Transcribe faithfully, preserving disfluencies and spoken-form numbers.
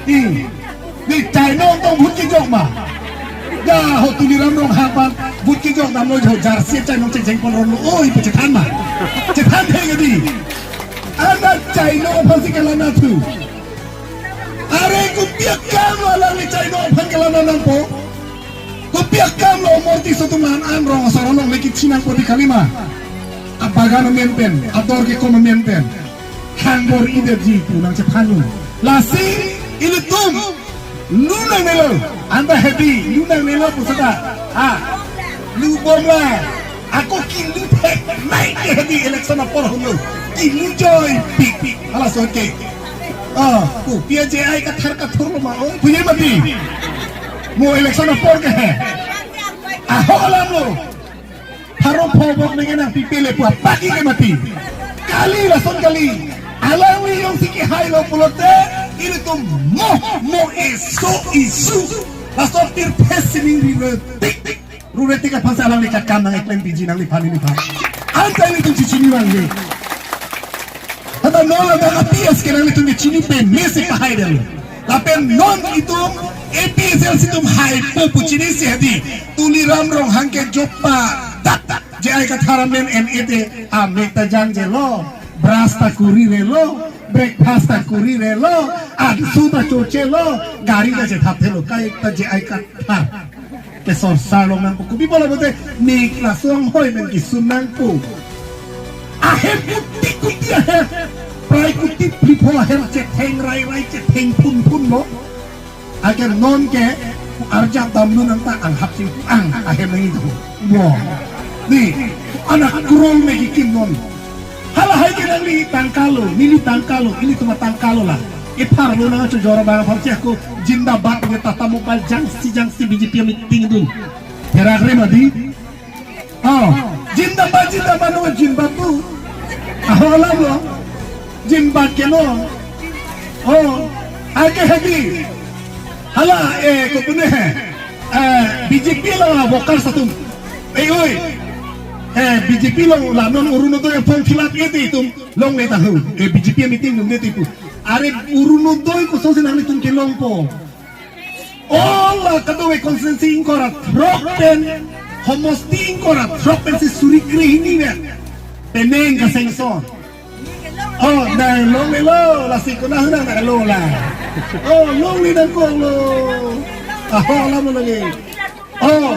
Di, di Chainong tong vote kejok ma? Ya, ho Tuliram Ronghang aphan vote kejok damlo, ho jersey Chainong cheng cheng pon ronlo. Oi, pu chethan ma? Chethan thek di. Ana Chainong aphansi kelang nangthu. Are kopi akam lo alangli Chainong aphan kelang nangpo? Kopi akam lo Morti Sotum an an rong asor along le kichi nangpo di kalima? Abagan amen pen, ador kekom amen pen. Hangbor-idetji pu nangchephan un. Lasi ilitum lu nangnelo, anta hedi, lu nangnelo pu seta. Ah, lu bomla. Ako kilu thek nai ke hedi election apor holo. Kilu joipik. Hala so ke. Ah, pu P J I Kathar kathur lo ma, oh, punya mati. Mo election apor ke he. Aho alam lo. Pharo pho bok nengke nangpipe le pu apaki ke mati. Kali, lason kali. Alangli jongsi kehai lo pulote, ilitum mo, mo eso isu. Lason tirthe sining rire tik tik. Rure tik aphansi alangli kakam nang-eklem piji nangliphan neliphan. Anta ilitum chichini vangji. Tata non ladak P S ke nanglitum chini pemesi pahai delo. Lapen non itum A P H L C atum haipo pu chinisi hedi. Tuliram Ronghang ke jopa dak dak. J I Kathar amen M A te amek ta jangjelo. Brush ta kurirelo. Breakfast ta kurirelo. Ansu ta chochelo. Gari ta chethapthelo. Kaita J I Kathar. Kesor sar long nangpo. Kopi pulo pulote mek laso anghoi pen kesung nangpo. Ahem kuti kuti ahem. Prai kuti phli pho ahem chetheng rai rai chetheng phun phun lo. Ake non ke arjap damlo nang ta anghap sing ang ahem nang itu. Mo. Di, anak kurol me kikim non. Halahai ke nangli tangka lo, neli tangka lo, ilitum atangka lo la. Ipharlo nang chojor abang aphansi ako jindabad ke Tata Mobile jangsi jangsi B J P meeting dun. Perak re mati. Oh, jindabad, jindabad, no jindabad tu. Aho alam lo. Jindabad ke lo. Oh, ake hedi. Hala, eh, kopune he. Eh, B J P la workers atum. Eh, oi. Eh, B J P lo la non Orunodoi form fill up ete itum longle ta ho. Eh, B J P meeting longle te pu. Are Orunodoi kosonsi nanglitum kelongpo. All la kadokave constituency ingkoi ra throk pen, homosti ingkoi ra throk pensi suri krehini vet. Penang kasengson. Oh, nang longlelo, lasi konat nang nang lo la. Oh, longle nangkoklo. Aho alam lo lagi. Oh,